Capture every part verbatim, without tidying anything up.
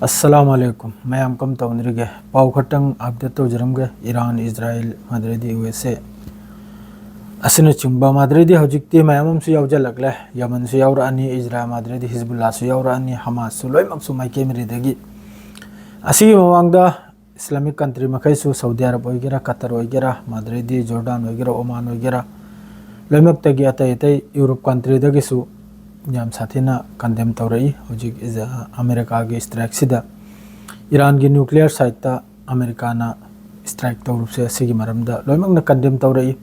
ꯑꯁꯂꯥꯃꯨ ꯑꯂꯥꯏꯀꯨꯝ꯫ ꯃꯌꯥꯝ ꯀꯝ ꯇꯧꯅꯔꯤꯒꯦ? ꯄꯥꯎ ꯈꯔꯇꯪ update ꯇꯧꯖꯔꯝꯒꯦ꯫ Iran, ꯏꯖꯔꯥꯏꯜ, ꯃꯥꯗ꯭ꯔꯩꯗꯤ U S ꯑꯦ ꯑꯁꯤꯅꯆꯤꯡꯕ, ꯃꯥꯗ꯭ꯔꯩꯗꯤ ꯍꯧꯖꯤꯛꯇꯤ ꯃꯌꯥꯝ ꯑꯃꯁꯨ ꯌꯥꯎꯖꯜꯂꯛꯂꯦ꯫ ꯌꯃꯟꯁꯨ ꯌꯥꯎꯔꯛꯑꯅꯤ, ꯏꯖꯔꯥꯏꯜ, ꯃꯥꯗ꯭ꯔꯩꯗꯤ ꯍꯤꯖꯕꯨꯜꯂꯥꯁꯨ ꯌꯥꯎꯔꯛꯑꯅꯤ, ꯍꯃꯥꯁꯁꯨ, ꯂꯣꯏꯅꯃꯛꯁꯨ ꯃꯥꯏꯀꯩ ꯃꯔꯤꯗꯒꯤ꯫ ꯑꯁꯤꯒꯤ ꯃꯃꯥꯡꯗ ꯏꯁꯂꯥꯃꯤꯛ ꯀꯟꯇ꯭ꯔꯤ ꯃꯈꯩꯁꯨ, ꯁꯥꯎꯗꯤ ꯑꯔꯕ ꯑꯣꯏꯒꯦꯔꯥ, ꯀꯇꯔ ꯑꯣꯏꯒꯦꯔꯥ, ꯃꯥꯗ꯭ꯔꯩꯗꯤ ꯖꯣꯔꯗꯥꯟ ꯑꯣꯏꯒꯦꯔꯥ, ꯑꯣꯃꯥꯟ ꯑꯣꯏꯒꯦꯔꯥ, ꯂꯣꯏꯅꯃꯛꯇꯒꯤ ꯑꯇꯩ ꯑꯇꯩ ꯌꯨꯔꯣꯞ ꯀꯟꯇ꯭ꯔꯤꯗꯒꯤꯁꯨ ꯌꯥꯝ ꯁꯥꯊꯤꯅ ꯀꯟꯗꯦꯝ ꯇꯧꯔꯛꯏ꯫ ꯍꯧꯖꯤꯛ ꯏꯖ-, ꯑꯃꯦꯔꯤꯀꯥꯒꯤ ꯏꯁꯇ꯭ꯔꯥꯏꯛꯁꯤꯗ, ꯏꯔꯥꯟꯒꯤ ꯅ꯭ꯌꯨꯀ꯭ꯂꯤꯌꯔ ꯁꯥꯏꯠꯇ ꯑꯃꯦꯔꯤꯀꯥꯅ ꯏꯁꯇ꯭ꯔꯥꯏꯛ ꯇꯧꯔꯨꯕꯁꯦ, ꯑꯁꯤꯒꯤ ꯃꯔꯝꯗ ꯂꯣꯏꯅꯃꯛꯅ ꯀꯟꯗꯦꯝ ꯇꯧꯔꯛꯏ꯫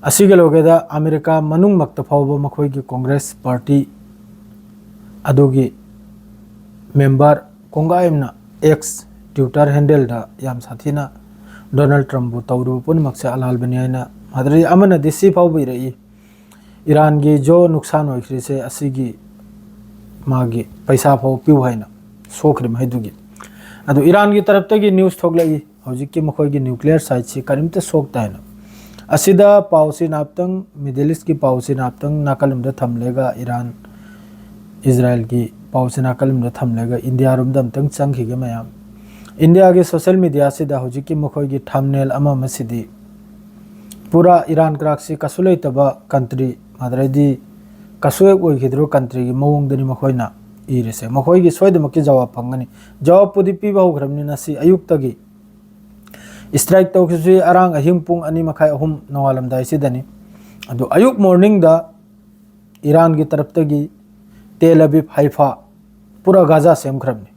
ꯑꯁꯤꯒ ꯂꯣꯏꯒꯗ ꯑꯃꯦꯔꯤꯀꯥ ꯃꯅꯨꯡꯃꯛꯇ ꯐꯥꯎꯕ ꯃꯈꯣꯏꯒꯤ ꯀꯣꯡꯒ꯭ꯔꯦꯁ ꯄꯥꯔꯇꯤ ꯑꯗꯨꯒꯤ ꯃꯦꯝꯕꯔ ꯀꯣꯡꯒꯥꯏ ꯑꯃꯅ ꯑꯦꯛꯁ, ꯇ꯭ꯋꯤꯇꯔ ꯍꯦꯟꯗꯜꯗ ꯌꯥꯝ ꯁꯥꯊꯤꯅ ꯗꯣꯅꯥꯜꯗ ꯇ꯭ꯔꯝꯞꯕꯨ ꯇꯧꯔꯨꯕ ꯄꯨꯝꯅꯃꯛꯁꯦ ꯑꯂꯥꯜꯕꯅꯤ ꯍꯥꯏꯅ, ꯃꯥꯗ꯭ꯔꯩ ꯑꯃꯅꯗꯤ ꯁꯤ ꯐꯥꯎꯕ ꯏꯔꯛꯏ, "ꯏꯔꯥꯟꯒꯤ ꯖꯣ ꯅꯨꯛꯁꯥꯟ ꯑꯣꯏꯈ꯭ꯔꯤꯁꯦ, ꯑꯁꯤꯒꯤ ꯃꯥꯒꯤ ꯄꯩꯁꯥ ꯐꯥꯎ ꯄꯤꯌꯨ" ꯍꯥꯏꯅ ꯁꯣꯛꯈ꯭ꯔꯤꯕ ꯃꯈꯩꯗꯨꯒꯤ꯫ ꯑꯗꯨ ꯏꯔꯥꯟꯒꯤ ꯇꯔꯞꯇꯒꯤ ꯅ꯭ꯌꯨꯁ ꯊꯣꯛꯂꯛꯏ, ꯍꯧꯖꯤꯛꯀꯤ ꯃꯈꯣꯏꯒꯤ ꯅ꯭ꯌꯨꯀ꯭ꯂꯤꯌꯔ ꯁꯥꯏꯠꯁꯤ ꯀꯔꯤꯝꯇ ꯁꯣꯛꯇꯦ ꯍꯥꯏꯅ꯫ ꯑꯁꯤꯗ ꯄꯥꯎꯁꯤ ꯅꯥꯞꯇꯪ, ꯃꯤꯗꯜ ꯏꯁꯀꯤ ꯄꯥꯎꯁꯤ ꯅꯥꯞꯇꯪ ꯅꯥꯀꯜ ꯑꯃꯗ ꯊꯝꯂꯒ, ꯏꯔꯥꯟ, ꯏꯖꯔꯥꯏꯜꯒꯤ ꯄꯥꯎꯁꯤ ꯅꯥꯀꯜ ꯑꯃꯗ ꯊꯝꯂꯒ, ꯏꯟꯗꯤꯌꯥꯔꯣꯝꯗ ꯑꯝꯇꯪ ꯆꯪꯈꯤꯒꯦ ꯃꯌꯥꯝ꯫ ꯏꯟꯗꯤꯌꯥꯒꯤ ꯁꯣꯁꯦꯜ ꯃꯤꯗꯤꯌꯥꯁꯤꯗ ꯍꯧꯖꯤꯛꯀꯤ ꯃꯈꯣꯏꯒꯤ ꯊꯝꯅꯦꯜ ꯑꯃ ꯑꯃꯁꯤꯗꯤ ꯄꯨꯔꯥ ꯏꯔꯥꯟ ꯀ꯭ꯔꯥꯛꯁꯤ ꯀꯩꯁꯨ ꯂꯩꯇꯕ ꯀꯟꯇ꯭ꯔꯤ, ꯑꯗꯩꯗꯤ ꯀꯩꯁꯨ ꯍꯦꯛ ꯑꯣꯏꯈꯤꯗ꯭ꯔꯣ ꯀꯟꯇ꯭ꯔꯤꯒꯤ ꯃꯑꯣꯡꯗꯅꯤ ꯃꯈꯣꯏꯅ ꯏꯔꯤꯁꯦ꯫ ꯃꯈꯣꯏꯒꯤ ꯁꯣꯏꯗꯃꯛꯀꯤ ꯖꯋꯥꯕ ꯐꯪꯒꯅꯤ꯫ ꯖꯋꯥꯕꯄꯨꯗꯤ ꯄꯤꯕ ꯍꯧꯈ꯭ꯔꯕꯅꯤ ꯉꯁꯤ ꯑꯌꯨꯛꯇꯒꯤ꯫ ꯏꯁꯇ꯭ꯔꯥꯏꯛ ꯇꯧꯈꯤꯕꯁꯤ ꯑꯔꯥꯡ ꯑꯍꯤꯡ ꯄꯨꯡ ꯑꯅꯤ ꯃꯈꯥꯏ, ꯑꯍꯨꯝ ꯅꯣꯡꯉꯥꯜꯂꯝꯗꯥꯏꯁꯤꯗꯅꯤ꯫ ꯑꯗꯨ ꯑꯌꯨꯛ ꯃꯣꯔꯅꯤꯡꯗ ꯏꯔꯥꯟꯒꯤ ꯇꯔꯞꯇꯒꯤ ꯇꯦꯜ ꯑꯕꯤꯕ, ꯍꯥꯏꯐꯥ, ꯄꯨꯔꯥ ꯒꯥꯖꯥ ꯁꯦꯝꯈ꯭ꯔꯕꯅꯤ꯫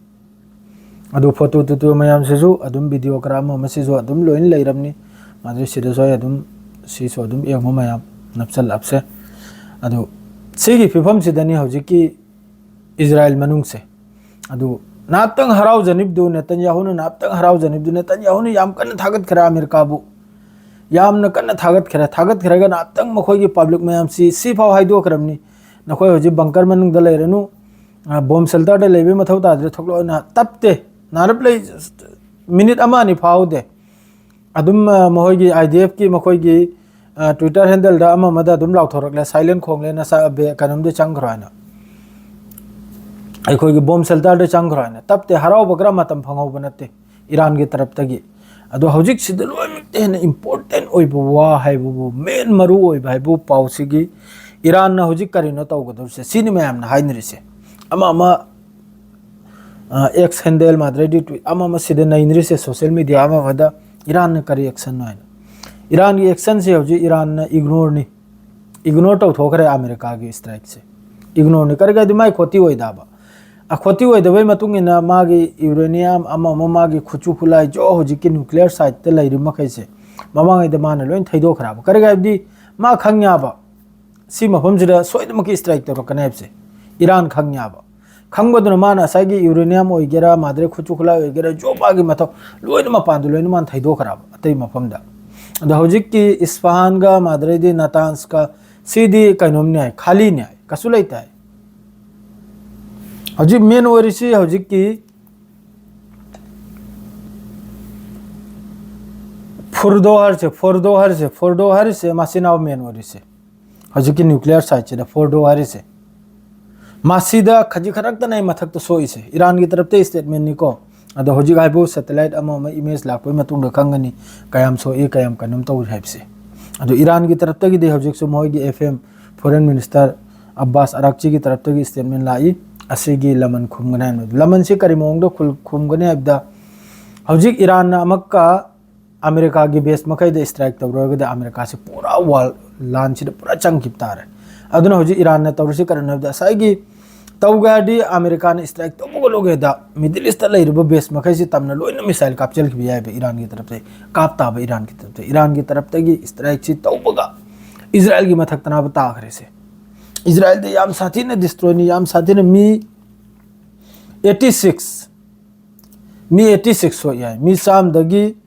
ꯑꯗꯨ ꯐꯣꯇꯣ ꯇꯨꯇꯣ ꯃꯌꯥꯝꯁꯤꯁꯨ ꯑꯗꯨꯝ, ꯚꯤꯗꯤꯑꯣ ꯈꯔ ꯑꯃ ꯑꯃꯁꯤꯁꯨ ꯑꯗꯨꯝ ꯂꯣꯏꯅ ꯂꯩꯔꯕꯅꯤ꯫ ꯃꯗꯨ ꯁꯤꯗꯁꯨ ꯑꯩ ꯑꯗꯨꯝ, ꯁꯤꯁꯨ ꯑꯗꯨꯝ ꯌꯦꯡꯉꯨ ꯃꯌꯥꯝ, ꯅꯞꯁꯜꯂꯞꯁꯦ꯫ ꯑꯗꯨ ꯁꯤꯒꯤ ꯐꯤꯕꯝꯁꯤꯗꯅꯤ ꯍꯧꯖꯤꯛꯀꯤ ꯏꯖꯔꯥꯏꯜ ꯃꯅꯨꯡꯁꯦ꯫ ꯑꯗꯨ ꯅꯥꯞꯇꯪ ꯍꯔꯥꯎꯖꯅꯤꯕꯗꯨ, ꯅꯦꯇꯟꯌꯥꯍꯨꯅ ꯅꯥꯞꯇꯪ ꯍꯔꯥꯎꯖꯅꯤꯕꯗꯨ, ꯅꯦꯇꯟꯌꯥꯍꯨꯅ ꯌꯥꯝ ꯀꯟꯅ ꯊꯥꯒꯠꯈ꯭ꯔꯦ ꯑꯃꯦꯔꯤꯀꯥꯕꯨ, ꯌꯥꯝꯅ ꯀꯟꯅ ꯊꯥꯒꯠꯈ꯭ꯔꯦ꯫ ꯊꯥꯒꯠꯈ꯭ꯔꯒ ꯅꯥꯞꯇꯪ ꯃꯈꯣꯏꯒꯤ ꯄꯕ꯭ꯂꯤꯛ ꯃꯌꯥꯝꯁꯤ ꯁꯤꯐꯥꯎ ꯍꯥꯏꯗꯣꯛꯈ꯭ꯔꯕꯅꯤ, "ꯅꯈꯣꯏ ꯍꯧꯖꯤꯛ ꯕꯪꯀꯔ ꯃꯅꯨꯡꯗ ꯂꯩꯔꯅꯨ, ꯑ, ꯕꯣꯝ ꯁꯦꯜꯇꯔꯗ ꯂꯩꯕꯒꯤ ꯃꯊꯧ ꯇꯥꯗ꯭ꯔꯦ, ꯊꯣꯛꯂꯛꯑꯣꯅ"꯫ ꯇꯞꯇꯦ, ꯅꯥꯔꯞ ꯂꯩ, ꯃꯤꯅꯤꯠ ꯑꯃ ꯑꯅꯤ ꯐꯥꯍꯧꯗꯦ꯫ ꯑꯗꯨꯝ, ꯑ, ꯃꯈꯣꯏꯒꯤ ꯑꯥꯏ ꯗꯤ ꯑꯦꯐꯀꯤ ꯃꯈꯣꯏꯒꯤ, ꯑ, ꯇ꯭ꯋꯤꯇꯔ ꯍꯦꯟꯗꯜꯗ ꯑꯃ ꯑꯃꯗ ꯑꯗꯨꯝ ꯂꯥꯎꯊꯣꯔꯛꯂꯦ, "ꯁꯥꯏꯂꯦꯟ ꯈꯣꯡꯂꯦ, ꯅꯁꯥ ꯕꯦ-, ꯀꯩꯅꯣꯝꯗ ꯆꯪꯈ꯭ꯔꯣ" ꯍꯥꯏꯅ꯫ ꯑꯩꯈꯣꯏꯒꯤ ꯕꯣꯝ ꯁꯦꯜꯇꯔꯗ ꯆꯪꯈ꯭ꯔꯣ ꯍꯥꯏꯅ꯫ ꯇꯞꯇꯦ, ꯍꯔꯥꯎꯕ ꯈꯔ ꯃꯇꯝ ꯐꯪꯍꯧꯕ ꯅꯠꯇꯦ ꯏꯔꯥꯟꯒꯤ ꯇꯔꯞꯇꯒꯤ꯫ ꯑꯗꯣ ꯍꯧꯖꯤꯛꯁꯤꯗ ꯂꯣꯏꯅꯃꯛꯇ ꯍꯦꯟꯅ ꯏꯝꯄꯣꯔꯇꯦꯟ ꯑꯣꯏꯕ ꯋꯥ ꯍꯥꯏꯕꯕꯨ, ꯃꯦꯟ ꯃꯔꯨ ꯑꯣꯏꯕ ꯍꯥꯏꯕꯕꯨ ꯄꯥꯎꯁꯤꯒꯤ ꯏꯔꯥꯟꯅ ꯍꯧꯖꯤꯛ ꯀꯔꯤꯅꯣ ꯇꯧꯒꯗꯧꯔꯤꯁꯦ, ꯁꯤꯅꯤ ꯃꯌꯥꯝꯅ ꯍꯥꯏꯅꯔꯤꯁꯦ꯫ ꯑꯃ ꯑꯃ ꯑꯦꯛꯁ ꯍꯦꯟꯗꯦꯜ, ꯃꯥꯗ꯭ꯔꯦꯗꯤ ꯇ꯭ꯋꯤꯠ ꯑꯃ ꯑꯃ ꯁꯤꯗ ꯅꯩꯅꯔꯤꯁꯦ, ꯁꯣꯁꯤꯌꯦꯜ ꯃꯦꯗꯤꯌꯥ ꯑꯃ ꯑꯃꯗ ꯏꯔꯥꯟꯅ ꯀꯔꯤ ꯑꯦꯛꯁꯟꯅꯣ ꯍꯥꯏꯅ꯫ ꯏꯔꯥꯟꯒꯤ ꯑꯦꯛꯁꯟꯁꯦ ꯍꯧꯖꯤꯛ ꯏꯔꯥꯟꯅ ꯏꯒꯅꯣꯔꯅꯤ, ꯏꯒꯅꯣꯔ ꯇꯧꯊꯣꯛꯈ꯭ꯔꯦ ꯑꯃꯦꯔꯤꯀꯥꯒꯤ ꯁ꯭ꯇ꯭ꯔꯥꯏꯛꯁꯦ꯫ ꯏꯒꯅꯣꯔꯅꯤ꯫ ꯀꯔꯤ ꯀꯥꯏꯗꯤ ꯃꯥꯏ ꯈꯣꯇꯤ ꯑꯣꯏꯗꯕ꯫ ꯑ, ꯈꯣꯇꯤ ꯑꯣꯏꯗꯕꯩ ꯃꯇꯨꯡ ꯏꯟꯅ ꯃꯥꯒꯤ ꯌꯨꯔꯦꯅꯤꯌꯝ ꯑꯃ ꯑꯃ, ꯃꯥꯒꯤ ꯈꯨꯠꯁꯨ ꯈꯨꯠꯂꯥꯏ ꯖꯣ ꯍꯧꯖꯤꯛꯀꯤ ꯅ꯭ꯌꯨꯀ꯭ꯂꯤꯌꯔ ꯁꯥꯏꯠꯇ ꯂꯩꯔꯤ ꯃꯈꯩꯁꯦ ꯃꯃꯥꯡꯉꯩꯗ ꯃꯥꯅ ꯂꯣꯏ ꯊꯩꯗꯣꯛꯈ꯭ꯔꯕ꯫ ꯀꯔꯤ ꯍꯥꯏꯕꯗꯤ ꯃꯥ ꯈꯪ ꯌꯥꯕ ꯁꯤ ꯃꯐꯝꯁꯤꯗ ꯁꯣꯏꯗꯅꯃꯛꯀꯤ ꯁ꯭ꯇ꯭ꯔꯥꯏꯛ ꯇꯧꯔꯛꯀꯅꯤ ꯍꯥꯏꯕꯁꯦ ꯏꯔꯥꯟ ꯈꯪ ꯌꯥꯕ꯫ ꯈꯪꯕꯗꯨꯅ ꯃꯥꯅ ꯉꯁꯥꯏꯒꯤ ꯌꯨꯔꯦꯅꯤꯌꯝ ꯑꯣꯏꯒꯦꯔꯥ, ꯃꯥꯗ꯭ꯔꯦ ꯈꯨꯠꯁꯨ ꯈꯨꯠꯂꯥꯏ ꯑꯣꯏꯒꯦꯔꯥ, ꯖꯣ ꯃꯥꯒꯤ ꯃꯊꯧ ꯂꯣꯏꯅ ꯃꯄꯥꯟꯗ ꯂꯣꯏꯅ ꯃꯥꯅ ꯊꯩꯗꯣꯛꯈ꯭ꯔꯕ ꯑꯇꯩ ꯃꯐꯝꯗ꯫ ꯑꯗꯣ ꯍꯧꯖꯤꯛꯀꯤ ꯏꯁꯐꯍꯥꯟꯒ ꯃꯥꯗ꯭ꯔꯦꯗꯤ ꯅꯥꯇꯥꯟꯁꯀ ꯁꯤꯗꯤ ꯀꯩꯅꯣꯝꯅꯤ ꯍꯥꯏ, ꯈꯥꯂꯤꯅꯤ ꯍꯥꯏ, ꯀꯩꯁꯨ ꯂꯩꯇꯦ ꯍꯥꯏ꯫ ꯍꯧꯖꯤꯛ ꯃꯦꯟ ꯑꯣꯏꯔꯤꯁꯤ ꯍꯧꯖꯤꯛꯀꯤ ꯐꯨꯔꯗꯣ ꯍꯥꯏꯔꯤꯁꯦ, ꯐꯣꯔꯗꯣ ꯍꯥꯏꯔꯤꯁꯦ, ꯐꯣꯔꯗꯣ ꯍꯥꯏꯔꯤꯁꯦ ꯃꯁꯤꯅ ꯃꯦꯟ ꯑꯣꯏꯔꯤꯁꯦ꯫ ꯍꯧꯖꯤꯛꯀꯤ ꯅ꯭ꯌꯨꯀ꯭ꯂꯤꯌꯔ ꯁꯥꯏꯠꯁꯤꯗ ꯐꯣꯔꯗꯣ ꯍꯥꯏꯔꯤꯁꯦ꯫ ꯃꯁꯤꯗ ꯈꯖꯤꯛ ꯈꯔꯛꯇꯅꯦ ꯑꯩ ꯃꯊꯛꯇ ꯁꯣꯛꯏꯁꯦ, ꯏꯔꯥꯟꯒꯤ ꯇꯔꯞꯇ ꯁ꯭ꯇꯦꯠꯃꯦꯟꯅꯤꯀꯣ꯫ ꯑꯗꯣ ꯍꯧꯖꯤꯛ ꯍꯥꯏꯕꯨ ꯁꯦꯇꯦꯂꯥꯏꯠ ꯑꯃ ꯑꯃ ꯏꯃꯦꯖ ꯂꯥꯛꯄꯒꯤ ꯃꯇꯨꯡꯗ ꯈꯪꯒꯅꯤ ꯀꯌꯥꯝ ꯁꯣꯛꯏ, ꯀꯌꯥꯝ ꯀꯩꯅꯣꯝ ꯇꯧꯔꯤ ꯍꯥꯏꯕꯁꯦ꯫ ꯑꯗꯣ ꯏꯔꯥꯟꯒꯤ ꯇꯔꯞꯇꯒꯤꯗꯤ ꯍꯧꯖꯤꯛꯁꯨ ꯃꯣꯏꯒꯤ F M foreign minister Abbas ꯑꯔꯥꯛꯆꯤꯒꯤ ꯇꯔꯞꯇꯒꯤ ꯁ꯭ꯇꯦꯠꯃꯦꯟ ꯂꯥꯛꯏ꯫ ꯑꯁꯤꯒꯤ ꯂꯃꯟ ꯈꯨꯝꯒꯅꯤ ꯍꯥꯏꯕ꯫ ꯂꯃꯟꯁꯤ ꯀꯔꯤ ꯃꯑꯣꯡꯗ ꯈꯨꯜ-, ꯈꯨꯝꯒꯅꯤ ꯍꯥꯏꯕꯗ, ꯍꯧꯖꯤꯛ ꯏꯔꯥꯟꯅ ꯑꯃꯨꯛꯀ ꯑꯃꯦꯔꯤꯀꯥꯒꯤ ꯕꯦꯁ ꯃꯈꯩꯗ ꯁ꯭ꯇ꯭ꯔꯥꯏꯛ ꯇꯧꯔꯒꯗꯤ ꯑꯃꯦꯔꯤꯀꯥꯁꯤ ꯄꯨꯔꯥ ꯋꯥꯔꯜ ꯂꯥꯟꯁꯤꯗ ꯄꯨꯔꯥ ꯆꯪꯈꯤꯕ ꯇꯥꯔꯦ꯫ ꯑꯗꯨꯅ ꯍꯧꯖꯤꯛ ꯏꯔꯥꯟꯅ ꯇꯧꯔꯤꯁꯤ ꯀꯔꯤꯅꯣ ꯍꯥꯏꯕꯗ, ꯉꯁꯥꯏꯒꯤ ꯇꯧꯒꯦ ꯍꯥꯏꯔꯗꯤ ꯑꯃꯦꯔꯤꯀꯥꯅ ꯁ꯭ꯇ꯭ꯔꯥꯏꯛ ꯇꯧꯕꯒ ꯂꯣꯏꯒꯦꯗ ꯃꯤꯗꯜ ꯏꯁꯇ ꯂꯩꯔꯤꯕ ꯕꯦꯁ ꯃꯈꯩꯁꯤ ꯇꯝꯅ ꯂꯣꯏꯅ ꯃꯤꯁꯥꯏꯜ ꯀꯥꯞꯆꯤꯟꯈꯤꯕ ꯌꯥꯏꯕ ꯏꯔꯥꯟꯒꯤ ꯇꯔꯞꯇꯒꯤ꯫ ꯀꯥꯞ ꯇꯥꯕ ꯏꯔꯥꯟꯒꯤ ꯇꯔꯞꯇꯒꯤ꯫ ꯏꯔꯥꯟꯒꯤ ꯇꯔꯞꯇꯒꯤ ꯁ꯭ꯇ꯭ꯔꯥꯏꯛꯁꯤ ꯇꯧꯕꯒ ꯏꯖꯔꯥꯏꯜꯒꯤ ꯃꯊꯛꯇꯅꯥꯕ ꯇꯥꯈ꯭ꯔꯦꯁꯦ꯫ ꯏꯖꯔꯥꯏꯜꯗ ꯌꯥꯝ ꯁꯥꯊꯤꯅ ꯗꯤꯁꯇ꯭ꯔꯣꯏꯅꯤ, ꯌꯥꯝ ꯁꯥꯊꯤꯅ ꯃꯤ ꯑꯩꯠꯇꯤ ꯁꯤꯛꯁ, ꯃꯤ ꯑꯩꯠꯇꯤ ꯁꯤꯛꯁ ꯁꯣꯛꯏ ꯍꯥꯏ꯫ ꯃꯤ ꯆꯥꯝꯗꯒꯤ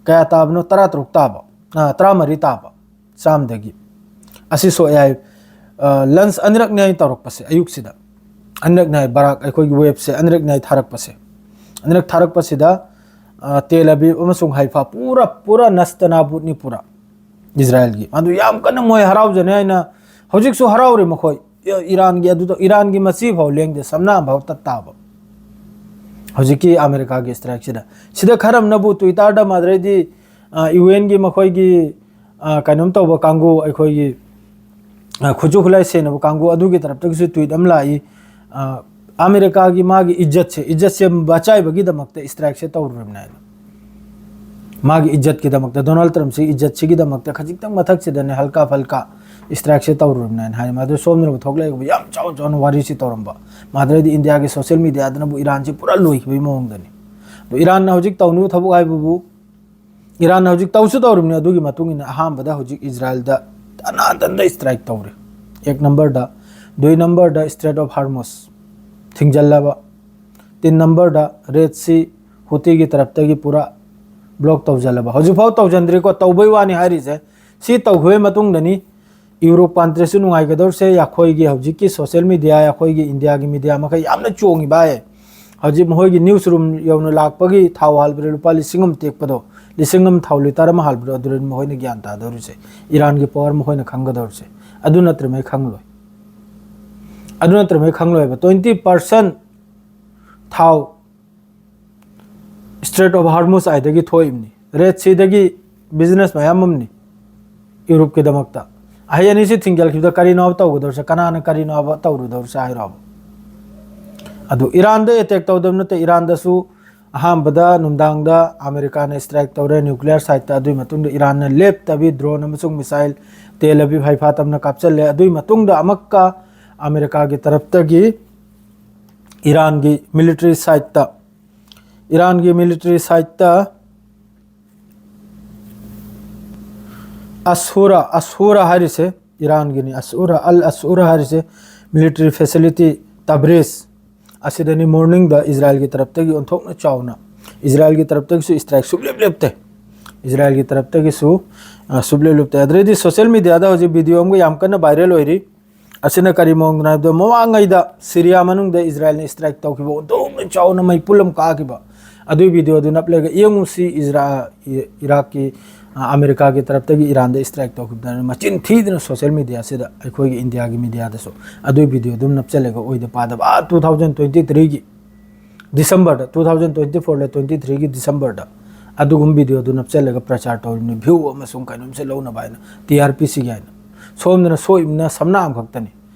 ꯀꯌꯥ ꯇꯥꯕꯅꯣ? ꯇꯔꯥ ꯇꯔꯨꯛ ꯇꯥꯕ, ꯑ, ꯇꯔꯥ ꯃꯔꯤ ꯇꯥꯕ ꯆꯥꯝꯗꯒꯤ꯫ ꯑꯁꯤ ꯁꯣꯛꯑꯦ ꯍꯥꯏ꯫ ꯑ, ꯂꯟꯁ ꯑꯅꯤꯔꯛꯅꯤ ꯍꯥꯏ ꯇꯧꯔꯛꯄꯁꯦ ꯑꯌꯨꯛꯁꯤꯗ꯫ ꯑꯅꯤꯔꯛꯅꯤ ꯍꯥꯏ ꯕꯔꯥꯛ, ꯑꯩꯈꯣꯏꯒꯤ ꯋꯦꯞꯁꯦ ꯑꯅꯤꯔꯛꯅꯤ ꯍꯥꯏ ꯊꯥꯔꯛꯄꯁꯦ꯫ ꯑꯅꯤꯔꯛ ꯊꯥꯔꯛꯄꯁꯤꯗ, ꯑ, ꯇꯦꯜ ꯑꯕꯤꯕ ꯑꯃꯁꯨꯡ ꯍꯥꯏꯐꯥ ꯄꯨꯔꯥ, ꯄꯨꯔꯥ ꯅꯁꯇꯅꯥꯕꯨꯠꯅꯤ ꯄꯨꯔꯥ ꯏꯖꯔꯥꯏꯜꯒꯤ꯫ ꯑꯗꯨ ꯌꯥꯝ ꯀꯟꯅ ꯃꯣꯏ ꯍꯔꯥꯎꯖꯅꯤ ꯍꯥꯏꯅ ꯍꯧꯖꯤꯛꯁꯨ ꯍꯔꯥꯎꯔꯤ ꯃꯈꯣꯏ꯫ ꯏꯔꯥꯟꯒꯤ ꯑꯗꯨꯗ, ꯏꯔꯥꯟꯒꯤ ꯃꯆꯤ ꯐꯥꯎ ꯂꯦꯡꯗꯦ, ꯁꯝꯅꯥ ꯐꯥꯎ ꯇꯠ ꯇꯥꯕ꯫ ꯍꯧꯖꯤꯛꯀꯤ ꯑꯃꯦꯔꯤꯀꯥꯒꯤ strike ꯁꯤꯗ, ꯁꯤꯗ ꯈꯔ ꯑꯃꯅꯕꯨ Twitter ꯗ, ꯃꯥꯗ꯭ꯔꯩꯗꯤ, ꯑ, UN ꯒꯤ ꯃꯈꯣꯏꯒꯤ, ꯑ, ꯀꯩꯅꯣꯝ ꯇꯧꯕ ꯀꯥꯡꯕꯨ, ꯑꯩꯈꯣꯏꯒꯤ, ꯑ, ꯈꯨꯠꯁꯨ ꯈꯨꯠꯂꯥꯏ ꯁꯦꯟꯅꯕ ꯀꯥꯡꯕꯨ ꯑꯗꯨꯒꯤ ꯇꯔꯞꯇꯒꯤꯁꯨ tweet ꯑꯃ ꯂꯥꯛꯏ꯫ ꯑ, ꯑꯃꯦꯔꯤꯀꯥꯒꯤ ꯃꯥꯒꯤ ꯏꯖꯠꯁꯦ, ꯏꯖꯠꯁꯦ ꯕꯆꯥꯏꯕꯒꯤꯗꯃꯛꯇ strike ꯁꯦ ꯇꯧꯔꯨꯔꯕꯅꯦ ꯍꯥꯏꯅ꯫ ꯃꯥꯒꯤ ꯏꯖꯠꯀꯤꯗꯃꯛꯇ, ꯗꯣꯅꯥꯜꯗ ꯇ꯭ꯔꯝꯞꯁꯤ ꯏꯖꯠꯁꯤꯒꯤꯗꯃꯛꯇ ꯈꯖꯤꯛꯇꯪ ꯃꯊꯛꯁꯤꯗꯅꯦ, ꯍꯜꯀꯥ ꯐꯜꯀꯥ strike ꯁꯦ ꯇꯧꯔꯨꯔꯕꯅꯦ ꯍꯥꯏꯅ ꯍꯥꯏ꯫ ꯃꯗꯨ ꯁꯣꯝꯗꯅꯕꯨ ꯊꯣꯛꯂꯛꯏꯕ ꯌꯥꯝ ꯆꯥꯎ ꯆꯥꯎꯅ ꯋꯥꯔꯤꯁꯤ ꯇꯧꯔꯝꯕ꯫ ꯃꯥꯗ꯭ꯔꯩꯗꯤ ꯏꯟꯗꯤꯌꯥꯒꯤ social media ꯗꯅꯕꯨ ꯏꯔꯥꯟꯁꯤ ꯄꯨꯔꯥ ꯂꯣꯏꯈꯤꯕꯒꯤ ꯃꯑꯣꯡꯗꯅꯤ꯫ ꯑꯗꯣ ꯏꯔꯥꯟꯅ ꯍꯧꯖꯤꯛ ꯇꯧꯅꯤꯡꯕ ꯊꯕꯛ ꯍꯥꯏꯕꯕꯨ, ꯏꯔꯥꯟꯅ ꯍꯧꯖꯤꯛ ꯇꯧꯁꯨ ꯇꯧꯔꯤꯕꯅꯤ꯫ ꯑꯗꯨꯒꯤ ꯃꯇꯨꯡ ꯏꯟꯅ ꯑꯍꯥꯟꯕꯗ ꯍꯧꯖꯤꯛ ꯏꯖꯔꯥꯏꯜꯗ ꯇꯅꯥ ꯇꯟꯗ strike ꯇꯧꯔꯤ꯫ ꯑꯦꯛ ꯅꯝꯕꯔꯗ꯫ ꯗꯨꯏ ꯅꯝꯕꯔꯗ Strait of Hormuz ꯊꯤꯡꯖꯜꯂꯕ꯫ ꯇꯤꯟ ꯅꯝꯕꯔꯗ Red Sea ꯍꯨꯇꯤꯒꯤ ꯇꯔꯞꯇꯒꯤ ꯄꯨꯔꯥ block ꯇꯧꯁꯤꯜꯂꯕ꯫ ꯍꯧꯖꯤꯛꯐꯥꯎ ꯇꯧꯁꯤꯟꯗ꯭ꯔꯤꯀꯣ, ꯇꯧꯕꯩ ꯋꯥꯅꯤ ꯍꯥꯏꯔꯤꯁꯦ꯫ ꯁꯤ ꯇꯧꯈꯤꯕꯩ ꯃꯇꯨꯡꯗꯅꯤ ꯌꯨꯔꯣꯞ country ꯁꯨ ꯅꯨꯡꯉꯥꯏꯒꯗꯧꯔꯤꯁꯦ, ꯑꯩꯈꯣꯏꯒꯤ ꯍꯧꯖꯤꯛꯀꯤ social media, ꯑꯩꯈꯣꯏꯒꯤ ꯏꯟꯗꯤꯌꯥꯒꯤ media ꯃꯈꯩ ꯌꯥꯝꯅ ꯆꯣꯡꯉꯤꯕ ꯍꯥꯏ꯫ ꯍꯧꯖꯤꯛ ꯃꯈꯣꯏꯒꯤ news room ꯌꯧꯅ ꯂꯥꯛꯄꯒꯤ ꯊꯥꯎ ꯍꯥꯜꯕꯗ ꯂꯨꯄꯥ ꯂꯤꯁꯤꯡ ꯑꯃ ꯇꯦꯛꯄꯗꯣ, ꯂꯤꯁꯤꯡ ꯑꯃ ꯊꯥꯎ litre ꯑꯃ ꯍꯥꯜꯕꯗꯣ, ꯑꯗꯨꯗꯅꯤ ꯃꯈꯣꯏꯅ ꯒ꯭ꯌꯥꯟ ꯇꯥꯗꯧꯔꯤꯁꯦ, ꯏꯔꯥꯟꯒꯤ power ꯃꯈꯣꯏꯅ ꯈꯪꯒꯗꯧꯔꯤꯁꯦ꯫ ꯑꯗꯨ ꯅꯠꯇ꯭ꯔꯤꯉꯩ ꯈꯪꯂꯣꯏ꯫ ꯑꯗꯨ ꯅꯠꯇ꯭ꯔꯤꯉꯩ ꯈꯪꯂꯣꯏꯕ꯫ Twenty percent ꯊꯥꯎ Strait of Hormuz ꯍꯥꯏꯗꯒꯤ ꯊꯣꯛꯏꯕꯅꯤ꯫ Red Sea ꯗꯒꯤ business ꯃꯌꯥꯝ ꯑꯃꯅꯤ ꯌꯨꯔꯣꯞꯀꯤꯗꯃꯛꯇ꯫ ꯑꯍꯩ ꯑꯅꯤꯁꯤ ꯊꯤꯡꯖꯤꯜꯈꯤꯕꯗ ꯀꯔꯤꯅꯣꯕ ꯇꯧꯒꯗꯧꯔꯤꯁꯦ? ꯀꯅꯥꯅ ꯀꯔꯤꯅꯣꯕ ꯇꯧꯔꯨꯗꯧꯔꯤꯁꯦ ꯍꯥꯏꯔꯣꯕ? ꯑꯗꯨ ꯏꯔꯥꯟꯗ attack ꯇꯧꯗꯕ ꯅꯠꯇꯦ, ꯏꯔꯥꯟꯗꯁꯨ ꯑꯍꯥꯟꯕꯗ ꯅꯨꯡꯗꯥꯡꯗ ꯑꯃꯦꯔꯤꯀꯥꯅ strike ꯇꯧꯔꯦ nuclear site ꯇ, ꯑꯗꯨꯒꯤ ꯃꯇꯨꯡꯗ ꯏꯔꯥꯟꯅ ꯂꯦꯞꯇꯕꯤ drone ꯑꯃꯁꯨꯡ missile ꯇꯦꯜ ꯑꯕꯤꯕ ꯍꯩꯐꯥ ꯇꯝꯅ ꯀꯥꯞꯆꯜꯂꯦ꯫ ꯑꯗꯨꯒꯤ ꯃꯇꯨꯡꯗ ꯑꯃꯨꯛꯀ ꯑꯃꯦꯔꯤꯀꯥꯒꯤ ꯇꯔꯞꯇꯒꯤ ꯏꯔꯥꯟꯒꯤ military site ꯇ, ꯏꯔꯥꯟꯒꯤ military site ꯇ ꯑꯁꯨꯔꯥ, ꯑꯁꯨꯔꯥ ꯍꯥꯏꯔꯤꯁꯦ ꯏꯔꯥꯟꯒꯤꯅꯤ, ꯑꯁꯨꯔꯥ, ꯑꯜ ꯑꯁꯨꯔꯥ ꯍꯥꯏꯔꯤꯁꯦ military facility ꯇꯕ꯭ꯔꯤꯖ ꯑꯁꯤꯗꯅꯤ morning ꯗ ꯏꯖꯔꯥꯏꯜꯒꯤ ꯇꯔꯞꯇꯒꯤ ꯑꯣꯟꯊꯣꯛꯅ ꯆꯥꯎꯅ, ꯏꯖꯔꯥꯏꯜꯒꯤ ꯇꯔꯞꯇꯒꯤꯁꯨ strike ꯁꯨꯡꯂꯦꯞ ꯂꯦꯞꯇꯦ, ꯏꯖꯔꯥꯏꯜꯒꯤ ꯇꯔꯞꯇꯒꯤꯁꯨ, ꯑ, ꯁꯨꯡꯂꯦꯞ ꯂꯦꯞꯇꯦ꯫ ꯑꯗꯨꯗꯩꯗꯤ social media ꯗ ꯍꯧꯖꯤꯛ video ꯑꯃꯒ ꯌꯥꯝ ꯀꯟꯅ viral ꯑꯣꯏꯔꯤ꯫ ꯑꯁꯤꯅ ꯀꯔꯤ ꯃꯑꯣꯡꯗꯅꯣ ꯍꯥꯏꯕꯗ, ꯃꯃꯥꯡꯉꯩꯗ ꯁꯤꯔꯤꯌꯥ ꯃꯅꯨꯡꯗ ꯏꯖꯔꯥꯏꯜꯅ strike ꯇꯧꯈꯤꯕ, ꯑꯣꯟꯊꯣꯛꯅ ꯆꯥꯎꯅ ꯃꯩꯄꯨꯜ ꯑꯃ ꯀꯥꯈꯤꯕ, ꯑꯗꯨꯒꯤ video ꯗꯨ ꯅꯞꯂꯒ ꯌꯦꯡꯉꯨꯁꯤ꯫ ꯏꯖꯔꯥ-, ꯏ-, ꯏꯔꯥꯛꯀꯤ, ꯑ, ꯑꯃꯦꯔꯤꯀꯥꯒꯤ ꯇꯔꯞꯇꯒꯤ ꯏꯔꯥꯟꯗ strike ꯇꯧꯈꯤꯕꯗ ꯃꯆꯤꯟ ꯊꯤꯗꯅ social media ꯁꯤꯗ, ꯑꯩꯈꯣꯏꯒꯤ ꯏꯟꯗꯤꯌꯥꯒꯤ media ꯗꯁꯨ ꯑꯗꯨꯒꯤ video ꯑꯗꯨꯝ ꯅꯞꯆꯜꯂꯒ ꯑꯣꯏꯗ ꯄꯥꯗꯕ, ꯑꯥ, two thousand twenty three ꯒꯤ December ꯗ, two thousand twenty four ꯂ twenty three ꯒꯤ December ꯗ ꯑꯗꯨꯒꯨꯝꯕ video ꯗꯨ ꯅꯞꯆꯜꯂꯒ ꯄ꯭ꯔꯆꯥꯔ ꯇꯧꯔꯤꯕꯅꯤ, view ꯑꯃꯁꯨꯡ ꯀꯩꯅꯣꯝꯁꯦ ꯂꯧꯅꯕ ꯍꯥꯏꯅ, T R P ꯁꯤꯒꯤ ꯍꯥꯏꯅ꯫ ꯁꯣꯝꯗꯅ ꯁꯣꯛꯏꯕꯅ ꯁꯝꯅ ꯑꯃꯈꯛꯇꯅꯤ꯫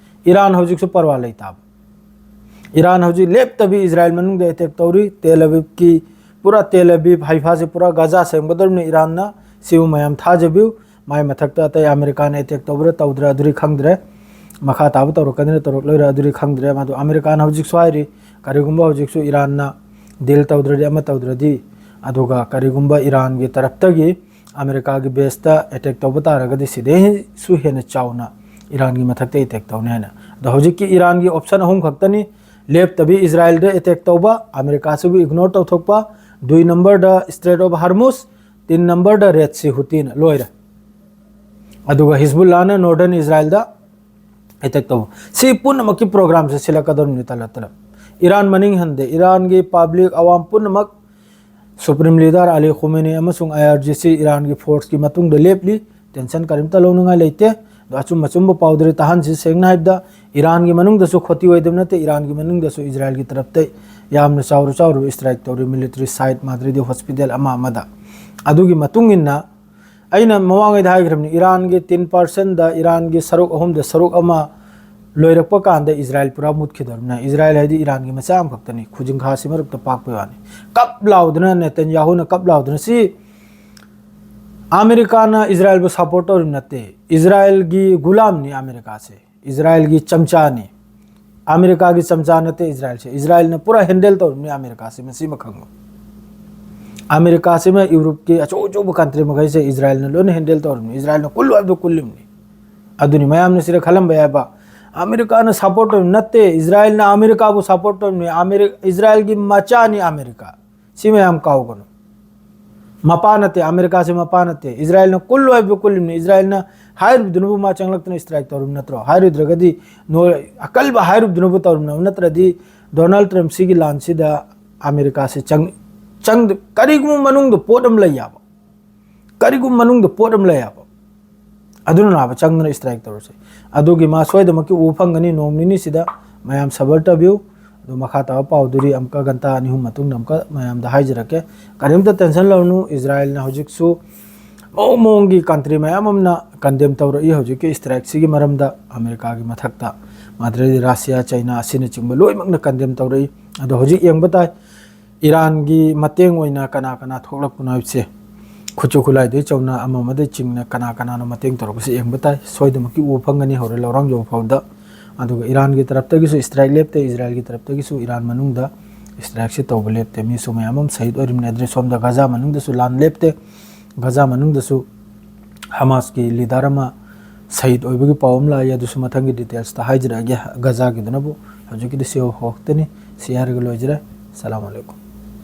ꯏꯔꯥꯟ ꯍꯧꯖꯤꯛꯁꯨ ꯄꯔꯋꯥ ꯂꯩꯇꯥꯕ꯫ ꯏꯔꯥꯟ ꯍꯧꯖꯤꯛ ꯂꯦꯞꯇꯕꯤ ꯏꯖꯔꯥꯏꯜ ꯃꯅꯨꯡꯗ attack ꯇꯧꯔꯤ꯫ ꯇꯦꯜ ꯑꯕꯤꯕꯀꯤ, ꯄꯨꯔꯥ ꯇꯦꯜ ꯑꯕꯤꯕ, ꯍꯥꯏꯐꯥꯁꯦ ꯄꯨꯔꯥ ꯒꯥꯖꯥ ꯁꯦꯝꯒꯗꯧꯔꯤꯕꯅꯤ ꯏꯔꯥꯟꯅ꯫ ꯁꯤꯕꯨ ꯃꯌꯥꯝ ꯊꯥꯖꯕꯤꯌꯨ꯫ ꯃꯥꯏ ꯃꯊꯛꯇ ꯑꯇꯩ ꯑꯃꯦꯔꯤꯀꯥꯅ attack ꯇꯧꯕ꯭ꯔꯥ ꯇꯧꯗ꯭ꯔꯥ ꯑꯗꯨꯗꯤ ꯈꯪꯗ꯭ꯔꯦ꯫ ꯃꯈꯥ ꯇꯥꯕ ꯇꯧꯔꯛꯀꯗ꯭ꯔꯥ ꯇꯧꯔꯛꯂꯣꯏꯔꯥ ꯑꯗꯨꯗꯤ ꯈꯪꯗ꯭ꯔꯦ꯫ ꯃꯗꯨ ꯑꯃꯦꯔꯤꯀꯥꯅ ꯍꯧꯖꯤꯛꯁꯨ ꯍꯥꯏꯔꯤ, ꯀꯔꯤꯒꯨꯝꯕ ꯍꯧꯖꯤꯛꯁꯨ ꯏꯔꯥꯟꯅ deal ꯇꯧꯗ꯭ꯔꯗꯤ, ꯑꯃ ꯇꯧꯗ꯭ꯔꯗꯤ, ꯑꯗꯨꯒ ꯀꯔꯤꯒꯨꯝꯕ ꯏꯔꯥꯟꯒꯤ ꯇꯔꯞꯇꯒꯤ ꯑꯃꯦꯔꯤꯀꯥꯒꯤ base ꯇ attack ꯇꯧꯕ ꯇꯥꯔꯒꯗꯤ ꯁꯤꯗꯩꯁꯨ ꯍꯦꯟꯅ ꯆꯥꯎꯅ ꯏꯔꯥꯟꯒꯤ ꯃꯊꯛꯇ attack ꯇꯧꯅꯤ ꯍꯥꯏꯅ꯫ ꯑꯗꯣ ꯍꯧꯖꯤꯛꯀꯤ ꯏꯔꯥꯟꯒꯤ option ꯑꯍꯨꯝ ꯈꯛꯇꯅꯤ꯫ ꯂꯦꯞꯇꯕꯤ ꯏꯖꯔꯥꯏꯜꯗ attack ꯇꯧꯕ, ꯑꯃꯦꯔꯤꯀꯥꯁꯤꯕꯨ ignore ꯇꯧꯊꯣꯛꯄ, ꯗꯨꯏ number the Strait of Hormuz, ꯇꯤꯟ number ꯗ Red Sea ꯍꯨꯇꯤꯅ꯫ ꯂꯣꯏꯔꯦ꯫ ꯑꯗꯨꯒ ꯍꯤꯖꯕꯨꯜꯂꯥꯅ northern ꯏꯖꯔꯥꯏꯜꯗ attack ꯇꯧꯕ꯫ ꯁꯤ ꯄꯨꯝꯅꯃꯛꯀꯤ program ꯁꯦ ꯁꯤꯜꯂꯛꯀꯗꯧꯔꯤꯕꯅꯤ ꯇꯂꯞ ꯇꯂꯞ꯫ ꯏꯔꯥꯟ ꯃꯅꯤꯡ ꯍꯟꯗꯦ꯫ ꯏꯔꯥꯟꯒꯤ public ꯑꯋꯥꯝ ꯄꯨꯝꯅꯃꯛ Supreme Leader ꯑꯂꯤ ꯈꯨꯃꯦꯅꯤ ꯑꯃꯁꯨꯡ I R G C ꯏꯔꯥꯟꯒꯤ force ꯀꯤ ꯃꯇꯨꯡꯗ ꯂꯦꯞꯂꯤ꯫ Tension ꯀꯔꯤꯝꯇ ꯂꯧꯅꯤꯡꯉꯥꯏ ꯂꯩꯇꯦ꯫ ꯑꯗꯣ ꯑꯆꯨꯝ ꯑꯆꯨꯝꯕ ꯄꯥꯎꯗꯨꯗꯤ ꯇꯥꯍꯟꯁꯤ꯫ ꯁꯦꯡꯅ ꯍꯥꯏꯕꯗ ꯏꯔꯥꯟꯒꯤ ꯃꯅꯨꯡꯗꯁꯨ ꯈꯣꯇꯤ ꯑꯣꯏꯗꯕ ꯅꯠꯇꯦ, ꯏꯔꯥꯟꯒꯤ ꯃꯅꯨꯡꯗꯁꯨ ꯏꯖꯔꯥꯏꯜꯒꯤ ꯇꯔꯞꯇ ꯌꯥꯝꯅ ꯆꯥꯎꯔ ꯆꯥꯎꯔꯕ strike ꯇꯧꯔꯤ, military site, ꯃꯥꯗ꯭ꯔꯤꯗꯤ hospital ꯑꯃ ꯑꯃꯗ꯫ ꯑꯗꯨꯒꯤ ꯃꯇꯨꯡ ꯏꯟꯅ ꯑꯩꯅ ꯃꯃꯥꯡꯉꯩꯗ ꯍꯥꯏꯈ꯭ꯔꯕꯅꯤ, ꯏꯔꯥꯟꯒꯤ ten percent ꯗ, ꯏꯔꯥꯟꯒꯤ ꯁꯔꯨꯛ ꯑꯍꯨꯝꯗ ꯁꯔꯨꯛ ꯑꯃ ꯂꯣꯏꯔꯛꯄ ꯀꯥꯟꯗ ꯏꯖꯔꯥꯏꯜ ꯄꯨꯔꯥ ꯃꯨꯠꯈꯤꯗꯧꯔꯤꯕꯅꯤ꯫ ꯏꯖꯔꯥꯏꯜ ꯍꯥꯏꯗꯤ ꯏꯔꯥꯟꯒꯤ ꯃꯆꯥ ꯑꯃꯈꯛꯇꯅꯤ, ꯈꯨꯖꯤꯡꯈꯥꯁꯤ ꯃꯔꯛꯇ ꯄꯥꯛꯄꯩ ꯋꯥꯅꯤ꯫ ꯀꯞ ꯂꯥꯎꯗꯅ ꯅꯦꯇꯟꯌꯥꯍꯨꯅ ꯀꯞ ꯂꯥꯎꯗꯅ, ꯁꯤ ꯑꯃꯦꯔꯤꯀꯥꯅ ꯏꯖꯔꯥꯏꯜꯕꯨ support ꯇꯧꯔꯤꯕ ꯅꯠꯇꯦ, ꯏꯖꯔꯥꯏꯜꯒꯤ ꯒꯨꯂꯥꯝꯅꯤ ꯑꯃꯦꯔꯤꯀꯥꯁꯦ꯫ ꯏꯖꯔꯥꯏꯜꯒꯤ ꯆꯝꯆꯥꯅꯤ꯫ ꯑꯃꯦꯔꯤꯀꯥꯒꯤ ꯆꯝꯆꯥ ꯅꯠꯇꯦ ꯏꯖꯔꯥꯏꯜꯁꯦ꯫ ꯏꯖꯔꯥꯏꯜꯅ ꯄꯨꯔꯥ handle ꯇꯧꯔꯤꯕꯅꯤ ꯑꯃꯦꯔꯤꯀꯥꯁꯦ, ꯃꯁꯤꯃ ꯈꯪꯉꯨ꯫ ꯑꯃꯦꯔꯤꯀꯥꯁꯤꯃ ꯌꯨꯔꯣꯞꯀꯤ ꯑꯆꯧ ꯑꯆꯧꯕ country ꯃꯈꯩꯁꯦ ꯏꯖꯔꯥꯏꯜꯅ ꯂꯣꯏꯅ handle ꯇꯧꯔꯤꯕꯅꯤ꯫ ꯏꯖꯔꯥꯏꯜꯅ ꯀꯨꯜꯂꯨ ꯍꯥꯏꯕꯗꯨ ꯀꯨꯜꯂꯤꯕꯅꯤ꯫ ꯑꯗꯨꯅꯤ ꯃꯌꯥꯝꯅ ꯁꯤꯗ ꯈꯜꯂꯝꯕ ꯌꯥꯏꯕ, ꯑꯃꯦꯔꯤꯀꯥꯅ support ꯇꯧꯔꯤꯕ ꯅꯠꯇꯦ, ꯏꯖꯔꯥꯏꯜꯅ ꯑꯃꯦꯔꯤꯀꯥꯕꯨ support ꯇꯧꯔꯤꯕꯅꯤ꯫ ꯑꯃꯦꯔꯤ-, ꯏꯖꯔꯥꯏꯜꯒꯤ ꯃꯆꯥꯅꯤ ꯑꯃꯦꯔꯤꯀꯥ꯫ ꯁꯤ ꯃꯌꯥꯝ ꯀꯥꯎꯒꯅꯨ꯫ ꯃꯄꯥ ꯅꯠꯇꯦ, ꯑꯃꯦꯔꯤꯀꯥꯁꯦ ꯃꯄꯥ ꯅꯠꯇꯦ꯫ ꯏꯖꯔꯥꯏꯜꯅ ꯀꯨꯜꯂꯨ ꯍꯥꯏꯕꯗꯨ ꯀꯨꯜꯂꯤꯕꯅꯤ꯫ ꯏꯖꯔꯥꯏꯜꯅ ꯍꯥꯏꯔꯨꯕꯗꯨꯅꯕꯨ ꯃꯥ ꯆꯪꯂꯛꯇꯅ strike ꯇꯧꯔꯤꯕ ꯅꯠꯇ꯭ꯔꯣ? ꯍꯥꯏꯔꯨꯗ꯭ꯔꯒꯗꯤ ꯅꯣ-, ꯑꯀꯜꯕ ꯍꯥꯏꯔꯨꯕꯗꯨꯅꯕꯨ ꯇꯧꯔꯤꯕꯅꯦꯕ꯫ ꯅꯠꯇ꯭ꯔꯗꯤ ꯗꯣꯅꯥꯜꯗ ꯇ꯭ꯔꯝꯞ ꯁꯤꯒꯤ ꯂꯥꯟꯁꯤꯗ ꯑꯃꯦꯔꯤꯀꯥꯁꯦ ꯆꯪ-, ꯆꯪ-, ꯀꯔꯤꯒꯨꯝꯕ ꯃꯅꯨꯡꯗ ꯄꯣꯠ ꯑꯃ ꯂꯩ ꯌꯥꯕ꯫ ꯀꯔꯤꯒꯨꯝꯕ ꯃꯅꯨꯡꯗ ꯄꯣꯠ ꯑꯃ ꯂꯩ ꯍꯥꯏꯕ, ꯑꯗꯨꯅ ꯅꯥꯕ ꯆꯪꯗꯅ strike ꯇꯧꯔꯁꯦ꯫ ꯑꯗꯨꯒꯤ ꯃꯥ ꯁꯣꯏꯗꯃꯛꯀꯤ ꯎꯕ ꯐꯪꯒꯅꯤ ꯅꯣꯡ ꯅꯤꯅꯤꯁꯤꯗ꯫ ꯃꯌꯥꯝ ꯁꯕꯔ ꯇꯧꯕꯤꯌꯨ꯫ ꯑꯗꯨ ꯃꯈꯥ ꯇꯥꯕ ꯄꯥꯎꯗꯨꯗꯤ ꯑꯃꯨꯛꯀ ꯘꯟꯇꯥ ꯑꯅꯤ ꯑꯍꯨꯝ ꯃꯇꯨꯡꯗ ꯑꯃꯨꯛꯀ ꯃꯌꯥꯝꯗ ꯍꯥꯏꯖꯔꯛꯀꯦ꯫ ꯀꯔꯤꯝꯇ tension ꯂꯧꯅꯨ, ꯏꯖꯔꯥꯏꯜꯅ ꯍꯧꯖꯤꯛꯁꯨ ꯃꯑꯣꯡ ꯃꯑꯣꯡꯒꯤ country ꯃꯌꯥꯝ ꯑꯃꯅ condemn ꯇꯧꯔꯛꯏ ꯍꯧꯖꯤꯛꯀꯤ strikeꯁꯤꯒꯤ ꯃꯔꯝꯗ꯫ ꯑꯃꯦꯔꯤꯀꯥꯒꯤ ꯃꯊꯛꯇ ꯃꯗꯨꯗꯩꯗꯤ ꯔꯁꯤꯌꯥ, ꯆꯩꯅꯥ ꯑꯁꯤꯅꯆꯤꯡꯕ ꯂꯣꯏꯅꯃꯛꯅ condemn ꯇꯧꯔꯛꯏ꯫ ꯑꯗꯣ ꯍꯧꯖꯤꯛ ꯌꯦꯡꯕ ꯇꯥꯏ, ꯏꯔꯥꯟꯒꯤ ꯃꯇꯦꯡ ꯑꯣꯏꯅ ꯀꯅꯥ ꯀꯅꯥ ꯊꯣꯛꯂꯛꯄꯅꯣ ꯍꯥꯏꯕꯁꯦ꯫ ꯈꯨꯠꯁꯨ ꯈꯨꯠꯂꯥꯏꯗꯩ ꯆꯧꯅ ꯑꯃ ꯑꯃꯗꯩ ꯆꯤꯡꯅ ꯀꯅꯥ ꯀꯅꯥꯅꯣ ꯃꯇꯦꯡ ꯇꯧꯔꯛꯄꯁꯦ ꯌꯦꯡꯕ ꯇꯥꯏ꯫ ꯁꯣꯏꯗꯃꯛꯀꯤ ꯎꯕ ꯐꯪꯒꯅꯤ ꯍꯧꯔꯦꯟ ꯂꯧꯔꯥꯡ ꯌꯧꯕ ꯐꯥꯎꯕꯗ꯫ ꯑꯗꯨꯒ ꯏꯔꯥꯟꯒꯤ ꯇꯔꯞꯇꯒꯤꯁꯨ strike ꯂꯦꯞꯇꯦ, ꯏꯖꯔꯥꯏꯜꯒꯤ ꯇꯔꯞꯇꯒꯤꯁꯨ ꯏꯔꯥꯟ ꯃꯅꯨꯡꯗ strikeꯁꯦ ꯇꯧꯕ ꯂꯦꯞꯇꯦ꯫ ꯃꯤꯁꯨ ꯃꯌꯥꯝ ꯑꯃ ꯁꯍꯤꯗ ꯑꯣꯏꯔꯤꯕꯅꯤ꯫ ꯑꯗꯨꯗꯩ ꯁꯣꯝꯗ ꯒꯖꯥ ꯃꯅꯨꯡꯗꯁꯨ ꯂꯥꯟ ꯂꯦꯞꯇꯦ꯫ ꯒꯖꯥ ꯃꯅꯨꯡꯗꯁꯨ ꯍꯃꯥꯁꯀꯤ leader ꯑꯃ ꯁꯍꯤꯗ ꯑꯣꯏꯕꯒꯤ ꯄꯥꯎ ꯑꯃ ꯂꯥꯛꯏ꯫ ꯑꯗꯨꯁꯨ ꯃꯊꯪꯒꯤ detailsꯇ ꯍꯥꯏꯖꯔꯛꯑꯒꯦ꯫ ꯒꯖꯥꯒꯤꯗꯨꯅꯕꯨ ꯍꯧꯖꯤꯛꯀꯤꯗꯤ ꯁꯤ ꯈꯛꯇꯅꯤ꯫ ꯁꯤ ꯍꯥꯏꯔꯒ ꯂꯣꯏꯖꯔꯦ꯫ ꯁꯂꯥꯝ ꯑꯂꯩꯀꯨꯝ꯫